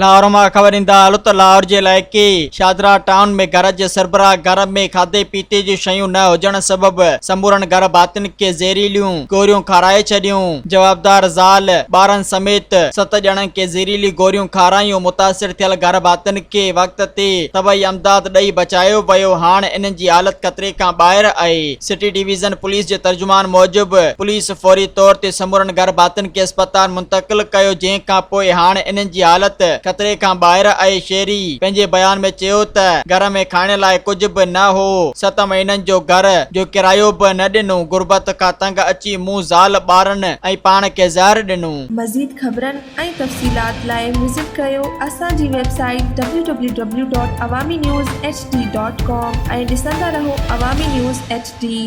لاهور مان خبر ايندا هلو ته لاهور جي علائقي شاهدرا ٽائون ۾ گهر جي سربراهه گهر ۾ کاڌي پيتي جون شيون نه هجڻ سبب سمورن گهر ڀاتين کي زهريليون گوريون کارائي ڇڏيون، جوابدار زال ٻارن سميت ست ڄڻن کي زهريليون گوريون کارايون، متاثر ٿيل گهر ڀاتين کي وقت تي طبعي امداد ڏئي بچايو ويو، هاڻ انهن جي حالت خطري کان ٻاهر آهي. سٽي ڊويزن پوليس جي ترجمان موجب پوليس فوري طور تي سمورن گهر ڀاتين کي اسپتال منتقل ڪيو جنهن کان پوء هاڻ انهن جي حالت خطري کان ٻاهر آهي شهري پنهنجي بيان ۾ چيو ته گهر ۾ کائڻ لاء ڪجهه به نه هو ست مهينن جو گهر جو ڪرايو به نه ڏنو غربت کان تنگ اچي مون زال ٻارن ۽ پاڻ کي زهر ڏنو. مزيد خبرن ۽ تفصيلات لاء وزٽ ڪريو اسان جي website W W W dot Awami news H D dot com ۽ ڏسندا رهو عوامي نيوز ايڇ ڊي.